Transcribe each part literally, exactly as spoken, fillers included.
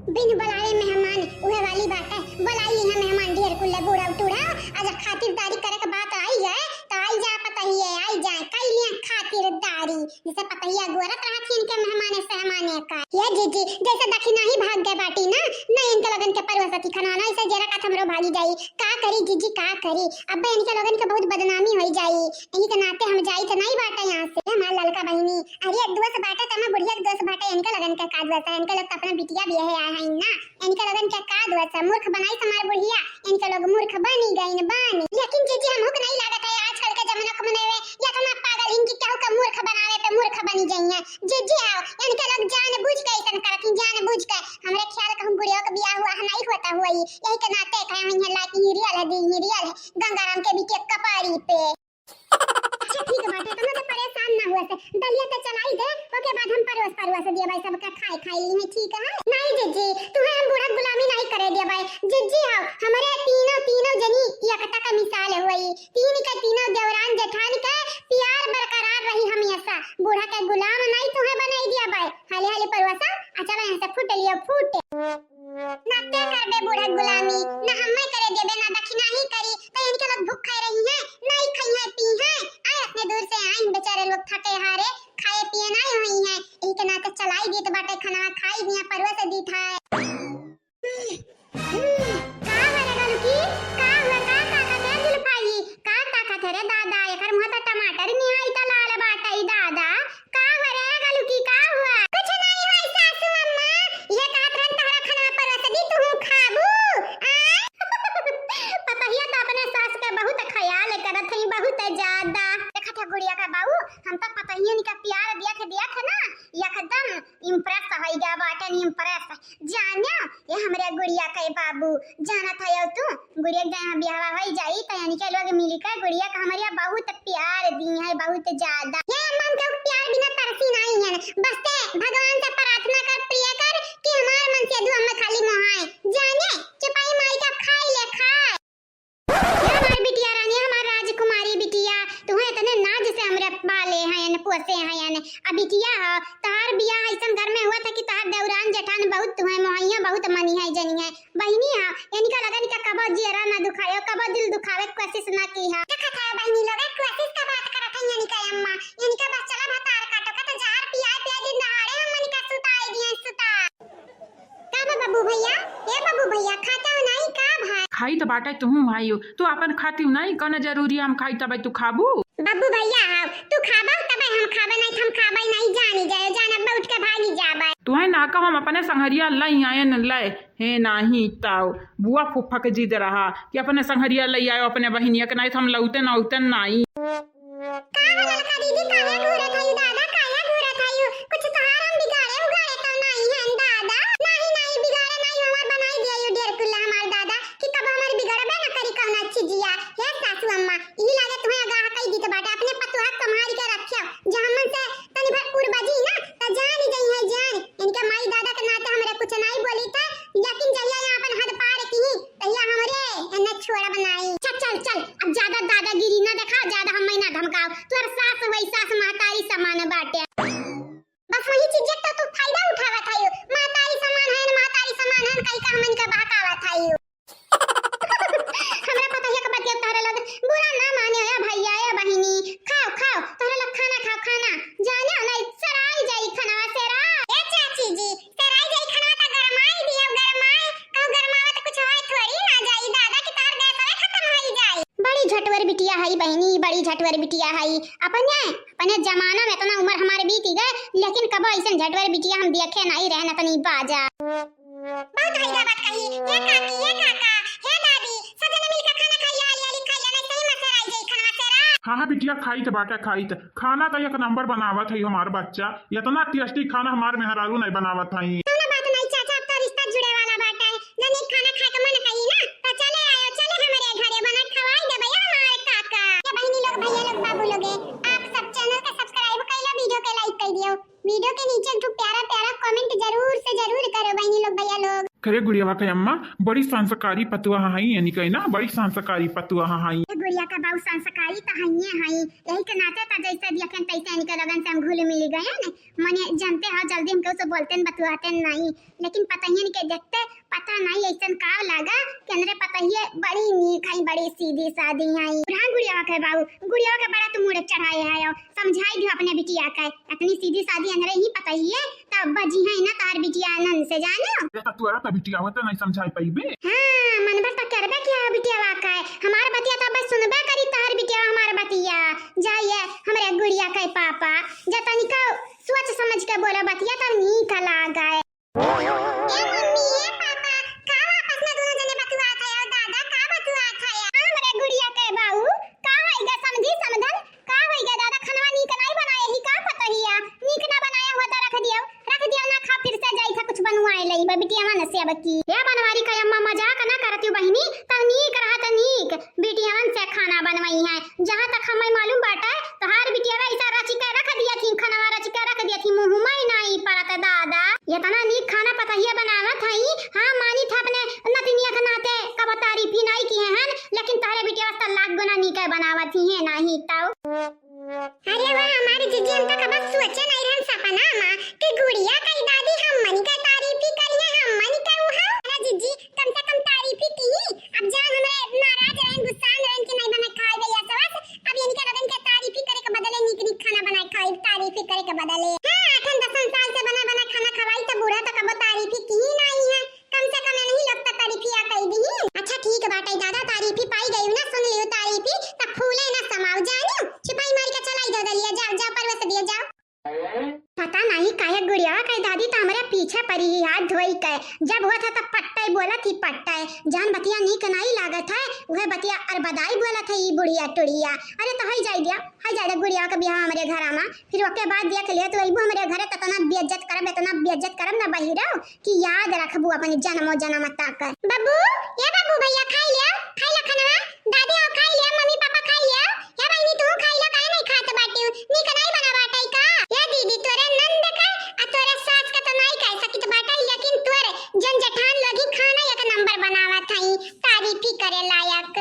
बिन बुलावे मेहमान उहे वाली बात है, बुलाई लिहे मेहमान ढेर कुल्ले बूढ़ा टूढ़ा, आ जब खातिरदारी करे के बात आई जाए, तो आई जाए पतहिए, आई जाए, कई लिहे खातिरदारी। जैसे पतहिया गोरत रहत ही इनके मेहमाने सहमाने का। ये जीजी, जैसे दखिना ही भाग गए बाटी ना, नहीं इनके लोगन के परोसती खाना ना, ऐसे जरा का हमरो भागी जाई। का करी जीजी, का करी? अब्बे इनके लोगन के बहुत बदनामी होई जाई। यही के नाते हम जाई तो नहीं बाटे यहाँ से। हमार ललका बहिनी, अरे दोस्त बाटे त मैं बुढ़िया के दोस्त बाटे, इनके लोगन के का दोस्त है? इनके लोग तो अपना बिटिया बियाहे आए हैं ना, इनके लोगन के का दोस्त है? मूर्ख बनाई हमार बुढ़िया, इनके लोग मूर्ख बनी गईन बानी। लेकिन जीजी, हमहू के नहीं लागत है आजकल के जमाना के मनई या तो ना पागल इनकी केहू के मूर्ख बनावे पे मूर्ख बनी जाइए। जीजी आओ, इनके लोग जानबूझ के ऐसन करत ही, जानबूझ के। हमरे ख्याल कहूँ बुढ़िया के बियाह हुआ है, नहीं होता हुआ ही, यही के नाते कहे हुई है लाइक ही रियल है, दी ही रियल है, गंगाराम के बिटिया कपारी पे। अच्छा ठीक बाटे, तुम तो परेशान ना हुआ से, दलिया तो चलाई दे, ओके बाद हम परोस परोस दिया भाई सबका खाए खाए ली है, ठीक है? नहीं जीजी, तुम्हें हम बूढ़ा गुलामी नहीं करे दिया भाई। जीजी आओ, हमारे तीनों, तीनों जनी एकता का मिसाल है हुई, तीन के तीनों देवरान जेठान के प्यार बरकरार रही हमेशा। बूढ़ा के गुलाम नहीं तुम्हें बनाई दिया भाई। हाली हाली परोसा, आ चला यहाँ से फूट लियो, फूट। ना ते करबे बूढ़ा गुलामी, ना हम्मे करे देबे, ना दखिना ही करी, तो इनके लोग भूख खाए रही हैं, नहीं खाई हैं, पी हैं। आए अपने दूर से आई, बेचारे लोग थके हारे, खाए पिए नहीं हुई हैं, यही के नाते चलाई दीत बाटे खाना, खाई दिया, परोस दीत है। का हुआ रे गलुकी? का हुआ? का ताकत है जुल्फाई? का ताकत है रे दादा? एकर मुँह त टमाटर निहाई त लाल बाटई दादा। का हुआ रे गलुकी? का हुआ? कुछ नहीं हुआ सासू अम्मा। ये कहत रहन तहरा खाना परोस दी, तू खाबू? आय? पतहिया तो अपने सास के बहुत ख्याल करत है, बहुत ज्यादा। देखत है गुड़िया का बाऊ, हम तो पतहियन का प्यार दिया थे, दिया थे ना, एकदम impress होइ गया बाटन, impress। जान्यो, ये हमरे गुड़िया के बाबू, जानत हयो तू, गुड़िया के जहाँ बियाह होइ जाई, त इनके लोग मिलके गुड़िया के हमरे बहुत प्यार दी है, बहुत ज्यादा। ये अम्मा के प्यार बिना तरसी नहीं है, बस ते भगवान से प्रार्थना कर, प्रिय कर कि हमार मन से दुआ में खाली मोहाए। जाने, चुपाई माई का खाई ले, खाए। ए हमार बिटिया रानी, हमार राजकुमारी बिटिया, तुहें इतने नाज से हमरे पाले हैं, पोसे हैं। अब बिटिया हो, तहार बियाह ऐसन घर में हुआ था कि तहार देवरान जेठान बहुत तुहें मोहइया, बहुत मनी है, जनी है। बहिनी हो, इनका लगन का कबो जियरा ना दुखायो, कबो दिल दुखावे के कोशिश ना की है। देखत है बहिनी लोग, कोशिश का बात करत है इनका अम्मा, इनका बस चला भतार काटो का तो जहर पियाए पियाए दिन दहाड़े हम इनका सुताए दिए, सुता। का बा बाबू भैया? ए बाबू भैया, खाता हो नहीं का भाई? खाई त बाटे तुहूँ भाई हो, तू अपन खाती हो नहीं, कौन जरूरी हम खाई तबे तू खाबू? बाबू भैया, आओ, तू खाबा तबे हम खाबे, नहीं हम खाबे नहीं, जानी जाए, जान अब उठ के भागी जाबे। तुहे ना कहो, हम अपने संघरिया लई आयन लय, हे नाही ताऊ, बुआ फूफा के जिद रहा कि अपने संघरिया लई आयो अपने बहिनिया के, नहीं तो हम लौटन औटन नहीं। का हो ललका दीदी, काहे घूरत हई दादा, काहे घूरत हई? कुछ तोहार हम बिगाड़े उगाड़े तो नहीं हन दादा? नहीं, नहीं, बिगाड़े नहीं, हमार बनाई दिया यू डेढ़ कुल्ला हमार दादा, कि कब हमार बिगड़बे न करी कौनो चीजिया। हे सासू अम्मा, ई लागे तुम्हें आगाह कई दीत बाटे, अपने पतोहा के संभाल के रखियो, जे हमन से तनी भर उड़ बजी ना, त जान ही जई है जान। इनके माई दादा के नाते हमरे कुछ नहीं बोली त, लेकिन जहिया यहाँ अपन हद पार की, तहिया हमरे एने छोड़ब नाई। चल, चल, चल, अब ज्यादा दादागिरी ना देखा, ज्यादा हम्मे ना धमकाओ। तोर सास वही सास महतारी समान बाटे। बस वही चीज तो तू फायदा उठावत हइयो। महतारी समान है, महतारी समान है, कई का हमन के बहकावत हइयो। हमरा पता है कि बतिया तोहरे लोग बुरा ना माने हो भैया, ए बहिनी। खाओ, खाओ, तोहरे लोग खाना खाओ, खाना। जाने हो नहीं, सराई जाई खाना, सरा। ए चाची जी, सराई जाई खाना त गरमाई दियो, गरमाई। कहूँ गरमावा त कुछ होए थोड़ी ना जाई दादा, कि तार गैस हवे खत्म होई जाई। बड़ी झटवर बिटिया हई बहिनी, बड़ी झटवर बिटिया हई। अपने, अपने जमाना में इतना उम्र हमारे बीत गए, लेकिन कबो ऐसन झटवर बिटिया हम देखे नहीं रहन, इतनी बाजा। बहुत हैरान बात कही। हे काकी, हे काका, हे दादी, सब जने मिलकर खाना खाइए, हाली हाली खाइए, नहीं सही में सराई जाई खाना, सरा। हाँ, हाँ बिटिया, खाई त बाटा, खाई त। खाना त एक नंबर बनावत है हमार बच्चा, इतना tasty खाना हमार मेहरारू नहीं बनावत है। कौनो बात नहीं चाचा, अब तो रिश्ता जुड़े वाला बाटा है, जने खाना खाए के मन कही ना, तो चले आयो, चले हमरे घरे, बना खवाई दे भैया हमारे काका। ये बहिनी लोग, भैया लोग, बाबू लोग, आप सब channel के subscribe कर लो, video के like कर दियो, video के नीचे एक ठो प्यारा प्यारा comment जरूर से जरूर करो बहिनी लोग, भैया लोग। अरे गुड़ियावा के अम्मा, बड़ी संस्कारी पतुआ हई, यानी कही ना, बड़ी संस्कारी पतुआ हई। ए गुड़िया के बाऊ संस्कारी त हइये हई, यही के नाते त जैसे देखेन तैसे इनके लगन से हम घुल मिल गए न। मने जानते हो, जल्दी हमके उसे बोलते न, बतुआते नहीं, लेकिन पतहियन के देखते पता नहीं ऐसन का लागा कि हमरे पतहिये बड़ी नीक हई, बड़ी सीधी सादी हई। हाँ गुड़िया के बाऊ, गुड़िया के बड़ा तू मूड़ चढ़ाए है, समझाई दियो अपने बिटिया के, इतनी सीधी सादी हमरे ही पतहिये तब बजी है ना तार बिटिया आनंद से, जाने। ये तो तोरा तो बिटिया होते नहीं समझाई पाइबे। हाँ, मन भर तो करबे किया हो बिटिया का है, हमार बतिया तो बस सुनबे करी तार बिटिया हमार बतिया। जाइए हमरे गुड़िया के पापा, जा तनिका सोच समझ के बोला बतिया तब नीक लागे। ए मम्मी, ए पापा, का आपस में दोनों जने बतुआत है? और दादा, का बतुआत है? हमरे गुड़िया के बाऊ, का होइगा समधी समधन? का होइगा दादा, खनवा नीक नाई बनाए ही का पतहिया? नीक ना बनाया हुआ तो रख दियो, रख दियो ना खा, फिर से जाई था कुछ बनवाए लई बा बिटिया मन से अब की। या बनवारी का अम्मा मजाक ना करती बहिनी, तब नीक रहा त नीक, बिटियावन से खाना बनवाई है। जहाँ तक हमें मालूम बाटे, तोहार बिटियावा ऐसा रचि के रख दिया थी, खनवा रचि के रख दिया थी, मुँह में ही नाई पड़त दादा। इतना नीक खाना पतहिया बनावत हई, हाँ मानी था अपने नतिनिया के नाते, कब तारीफ ही नाई किए हन, लेकिन तोहरे बिटियावा से लाख गुना नीक बनावत ही है, नाही तौ। अरे वाह, हमारी जिज्जी, हम तो कबो सोचे नहीं रहन सपना मा कि गुड़िया कई दादी हमनी के तारीफी करिए, हमनी के उहाँ। अरे जिज्जी, कम से कम तारीफी की। अब जान हमरे नाराज रहन, गुस्सा रहन कि नहीं बना खाए भैया सवस, अब इनके लगन के तारीफी करे के बदले नीक नीक खाना बनाए खाए, तारीफी करे के बदले। हाँ, आठन दसन साल से बना बना खाना खवाई तो बूढ़ा तो कबो तारीफी की ही नहीं है। कम से कम इन्हीं लोग तो तारीफिया कई दी। अच्छा ठीक बाटे दादा, तारीफी पाई गई ना, सुन लियो तारीफी, तब फूले ना समाओ, जानियो। छुपाई मार के चलाई दो दलिया, जाओ, जाओ, परवेश दियो, जाओ। पता नहीं काहे गुड़िया के दादी तो हमरे पीछे पड़ी ही हाथ धोई के, जब होत है तब पट्टे बोलत ही पट्टे, जान बतिया नीक नहीं लागत है, वह बतिया अरबदाई बोलत है ई बुढ़िया टुड़िया। अरे तो हई जाई दिया, हई जाई दिया गुड़िया के बियाह हमरे घरा मा, फिर ओके बाद देख लिया, तू अइबू हमरे घरे त इतना बेइज्जत करब, इतना बेइज्जत करब ना बहिरो कि याद रखबू अपने जन्मो जन्म तक। बब्बू, ए बब्बू भैया, खाई लिया, खाई ला खाना, दादी आओ खाई लिया, मम्मी पापा खाई लिया, ए बहिनी तू खाई ला, काहे नहीं खात बाटिउ, नीक नहीं बना बाटे का? ए दीदी, तोरे नंद का आ तोरे सास का तो नहीं कह सकित बाटे, लेकिन तोरे जन जेठान लोग ही खाना एक नंबर बनावत हई, तारीफी करे लायक।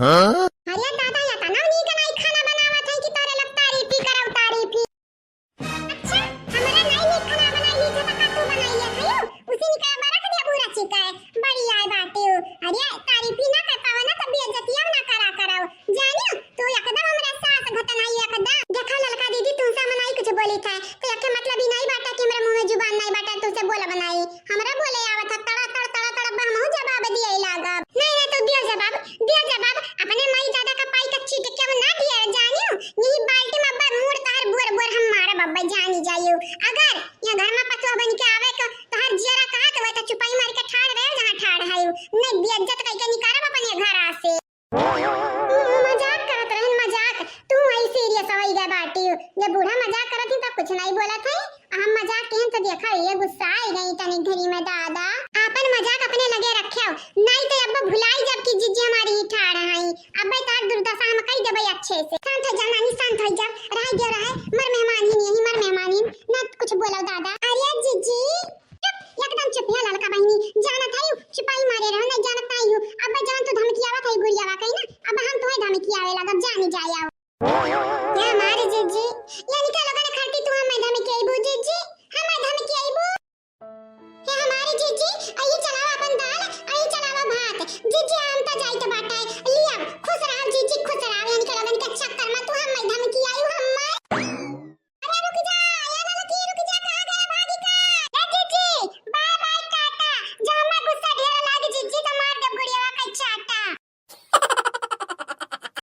हाँ? अरे दादा, इतना नीक नाई खाना बनावत है कि तोरे लोग तारीफी करब, तारीफी। अच्छा, हमरा नाई नीक खाना बनाई ली, तो का तू बनाई ले खायो? उसी ने कहा, "बरक दे बुरा चिका है, बड़ी आए बाटे हो।" अरे, तारीफी ना कर पावे ना, तो बेइज्जतिया ना करा करो। जानियो, तू एकदम हमरा सास घटनाई एकदम। देखा ललका दीदी, तुमसे हम नाई कुछ बोली था, तो एके मतलब ही नाई बाटा कि हमरा मुंह में जुबान नाई बाटा, तुमसे बोला बनाई। हमरा बोले आवत है, तड़ा, तड़, तड़ा, तड़, अब हमहू जवाब दिए लागब। नहीं, नहीं, तू दियो जवाब, दियो जवाब। अपने माई दादा का पाई का चीट के हम ना दिए, जानियो। यही बाल्टी में अब्बा मूड़ तहर बोर, बोर हम मारब अब्बा, जानी जाइयो। अगर ये घर में पतुआ बन के आवे तो तहर जियरा कहा तो वह तो चुपाई मार के ठाड़ रहे जहाँ ठाड़ है। नहीं, बेइज्जत करके निकारब अपने घर से। मजाक करत रहन, मजाक। तू वही सीरियस होई गए बाटी। जब बूढ़ा मजाक करत ही तब कुछ नहीं बोलत है। हम मजाक कहन तो देखा, ये गुस्सा आई गई तनी घड़ी में दादा। आपन मजाक अपने लगे रखे हो, नहीं तो अब भुलाई जब कि जिज्जी हमारी ही ठाड़ है। अब तार दुर्दशा हम कही देबे अच्छे से। शांत हो जा नानी, शांत हो जा। रह गयो रहे, मर मेहमान ही नहीं, मर मेहमान ही। ना कुछ बोलो दादा। अरे जिज्जी, चुप, एकदम चुप है ललका बहिनी। जानत है यू, छिपाई मारे रहो, नहीं जानत नहीं यू। अब जवन तू धमकी आवत है गुड़ियावा कही ना, अब हम तुम्हें धमकी आवे लगब, जानी जाए आओ। हे हमारी जिज्जी, यानी का लोगन खरती तू हमें धमकी आईबू जिज्जी, हमें धमकी आईबू। हे हमारी जिज्जी, अही चलावा अपन दाल, अही चलावा भात। जिज्जी, हम तो जाइत बा।